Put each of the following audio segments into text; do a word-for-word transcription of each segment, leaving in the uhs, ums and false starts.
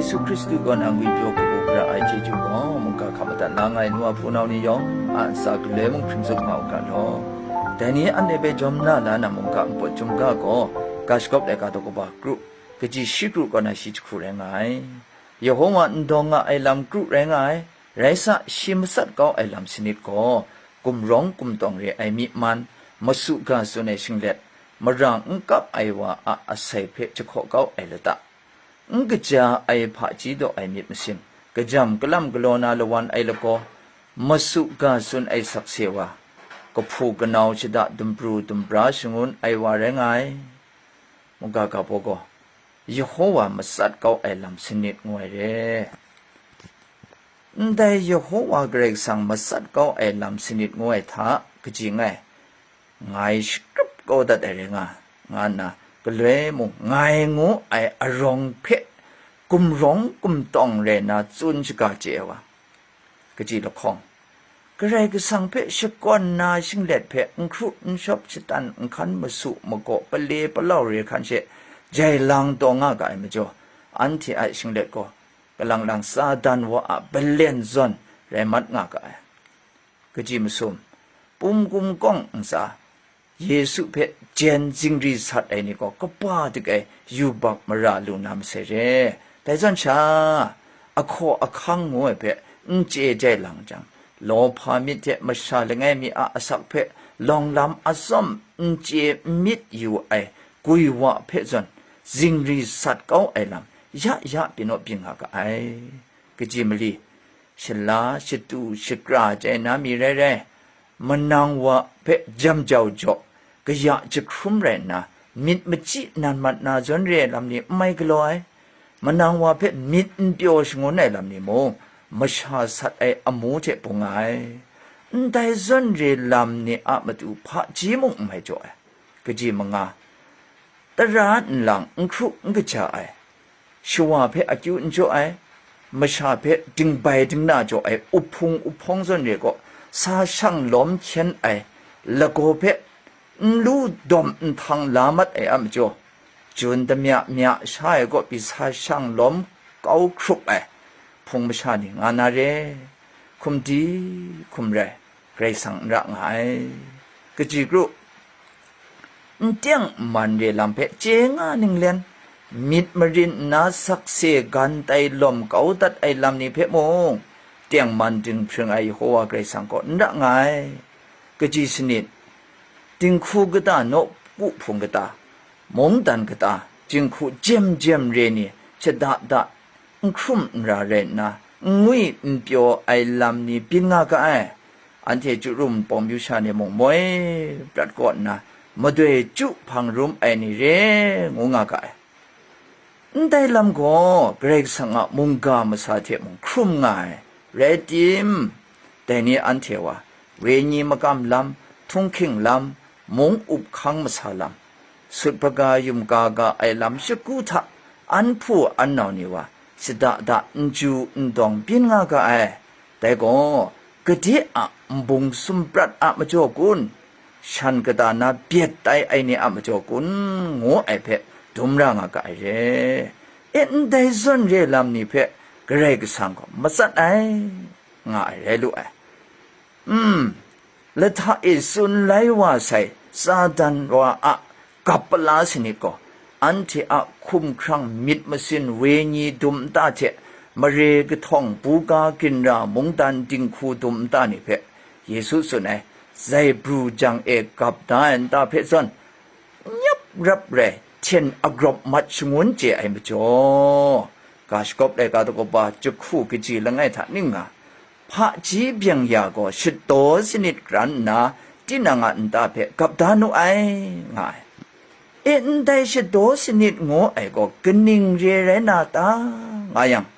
Yesu Hkristu kaw na ngwipyaw kabu gara ai chyeju gaw, mungga hkap madat la nga ai nu a hpunau ni yawng a ntsa galoi mung hpring tsup nga u ga law. Dai ni anhte hpe jawm na la na mungga npawt chyum ga gaw, ga shagawp laika daw kaba kru, kaji shi kru kaw na shi jahku rai nga ai. Yehowa n dawng nga ai lam kru rai nga ai, rai sa, shi matsat kau ai lam sanit gaw, gumrawng gumtawng re ai myi man, masu ga tsun ai shinglet, mara n kap ai wa a asai hpe jahkaw kau ai lata, n kaja ai hpaji daw ai myit masin, kajam kalam galaw na lawan ai lagaw, masu ga tsun ai sakse wa, kahpu kanau shada dumpru dumpra shangun ai wa rai nga ai. Mungga ga baw gaw, Yehowa matsat kau ai lam sanit ngu ai re. Ndai Yehowa Karai Kasang matsat kau ai lam sanit ngu ai hta kaji ngai, ngai shakrup kau dat ai rai nga, nga nna, galoi mung ngai ngu ai arawng hpe gumrawng gumtawng rai nna tsun shaga chye ai wa, kaji lahkawng, Karai Kasang hpe shakawn na shinglet hpe n hkru n shawp, shatan nhkan masu magaw pale palau re hkan she jai lang taw nga ga ai majaw, anhte a shinglet gaw kalang lang Satan wa a balen zawn rai mat nga ga ai. Kaji masum, pum gum kawng ntsa, Yesu hpe jen zingri sat ai ni gaw kaba dik ai yubak mara lu na masai re. Dai zawn sha, ahkaw ahkang ngu ai hpe n chye jai lang jang, lawhpa myit hte masha langai mi a asak hpe lawng lam atsawm n chye n myit yu ai gwi wa hpe zawn, zingri sat kau ai lam ya ya pyi naw byin nga ga ai. Kaji mali, shala shatu shakra chye na mi rai rai, manang wa hpe jam jau jaw, kaya jahkrum rai nna, myit machyi nan mat na zawn re ai lam ni n mai galaw ai. Manang wa hpe myit n pyaw shangun ai lam ni mung, masha sat ai amu hte bung nga ai. Ndai zawn re lam ni a matu hpaji mung n mai jaw ai. Kaji manga, tara nlang n hkru n kaja ai, shawa hpe akyu n jaw ai, masha hpe dingbai dingna jaw ai uhpung uhpawng zawn re gaw, sa shang lawm hkyen ai, lagaw hpe n lu dawm nhtang la mat ai a majaw, jun damya mya sha ai kaw pyi sa shang lawm kau hkrup ai hpung masha ni nga na re. Hkum di hkum rai, Karai Kasang n ra nga ai. Kaji kru, n teng n man re lam hpe chye nga ninglen, myit marin nna sakse gan tai lawm kau dat ai lam ni hpe mung, tengman dinghpring ai Yehowa Karai Kasang kaw n ra nga ai. Kaji sanit, dinghku kata, nawku hpung kata, mungdan kata, jinghku jem jem re ni, shada da, n hkrum n ra rai nna, n ngwi n pyaw ai lam ni byin nga ga ai. Anhte chyu rum pawng myu sha ni mung moi prat kaw nna, madoi chyu hpang rum ai ni re ngu nga ga ai. Ndai lam gaw Karai Kasang a mungga masa hte mung hkrum nga ai, rai tim, dai ni anhte wa, wenyi makam lam, htunghking lam, mung up hkang masa lam, sut hpaga yum ga ga ai lam shagu hta, an hpu an nau ni wa, shada da n ju n dawng byin nga ga ai. Dai gaw, gade a nbung sum prat a majaw kun? Shan kata na byet tai ai ni a majaw kun? Ngu ai hpe dum ra nga ga ai re. E, ndai zawn re lam ni hpe Karai Kasang gaw matsat ai, nga ai rai lu ai. Mm, lahta e tsun lai wa sai Satan wa a gap pala sanit gaw, anhte a hkumhkrang myit masin wenyi dum nta hte mare kahtawng buga ginra mungdan dinghku dum nta ni hpe, Yesu tsun ai, zaibru jang e gap da ai nta hpe zawn, nyap rap rai hten agrawp mat shangun chye ai majaw, ga shagawp laika daw kaba jahku kaji langai hta ning nga, hpaji byeng ya gaw shadaw sanit kran nna, tinang a nta hpe gap da nu ai, nga ai. E, ndai shadaw sanit ngu ai gaw kaning re rai na ta, nga yang,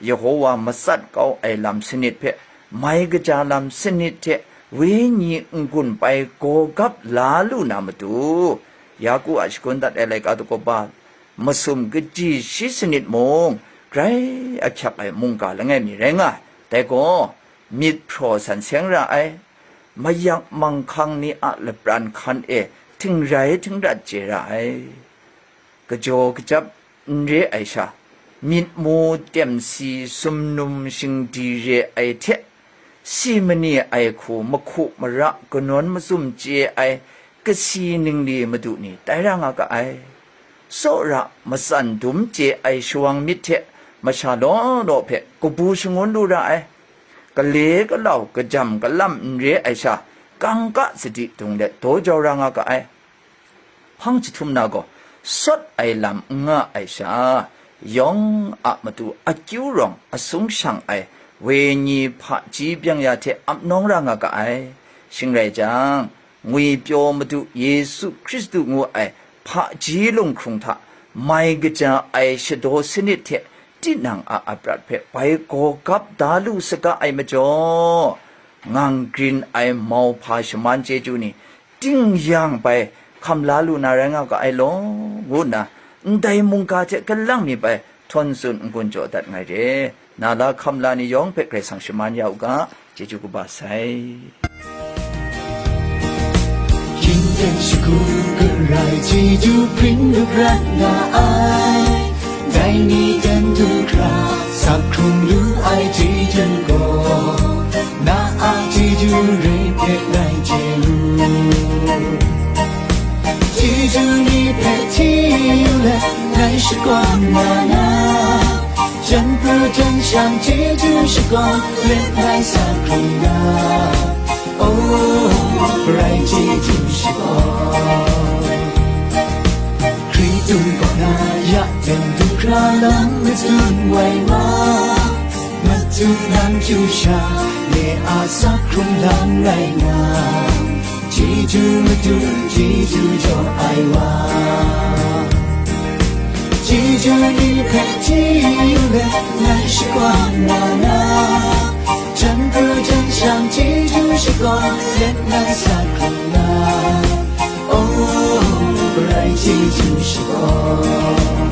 Yehowa matsat kau ai lam sanit hpe mai kaja lam sanit hte wenyi n-gun pai gaw gap la lu na matu, Yaku a shagun dat ai laika daw kaba masum kaji shi sanit mung, grai ahkyak ai mungga langai mi rai nga ai. Dai gaw, myit hpraw san seng ra ai, mayak manghkang ni a lapran hkan e htingrai htingrat chye ra ai, kajaw kachyap n re ai sha, myit mu, tengsi, sumnum shingdi re ai hte, si mani ai hku, mahku mara, kanawn mazum chye ai, kasi ningli madu ni tai ra nga ga ai. Tsawra matsan dum chye ai shawang myit hte masha law law hpe kabu shangun lu ra ai. Gale galau, kajam galam n re ai sha, kangka sadi dung let daw jau ra nga ga ai. Hpang jahtum na gaw, sawt ai lam n nga ai sha, yawng a matu akyu rawng asung shang ai wenyi hpaji byeng ya hte ap nawng ra nga ga ai. Shing rai jang, ngwipyaw Madu Yesu Hkristu ngu ai hpaji lunghkrung hta mai kaja ai shadaw sanit hte tinang a aprat hpe bai gaw gap da lu saga ai majaw, ngang grin ai mauhpa shaman chyeju ni, ting yang bai hkam la lu na rai nga ga ai law, ngu nna, ndai mungga hte kalang mi bai htawn tsun n-gun jaw dat ngai re. Na la hkam la ni yawng hpe Karai Kasang shaman ya u ga, chyeju kaba sai. Hkying ten shagu garai chyeju hpring lu prat nga ai, dai ni ten du hkra, sak hkrung lu ai chyeju gaw, na a chyeju re hpe ngai chye lu. Chyeju ni hpe hti yu let ngai shakwan nga na, jan pru jan shang chyeju shakwan let ngai sa hkrum na. Oh, rai chyeju shakwan. Hkritung kaw na ya ten du hkra lam matsun wai wa, matsun nang chyu sha, nye a sak hkrung lam rai nga. Chyeju Madu, chyeju jaw ai wa. Chyeju ni hpe hti yu let ngai shakwan nga na, jan pru jan shang chyeju shakwan let ngai sa hkrum na. Oh, rai chyeju shakwan.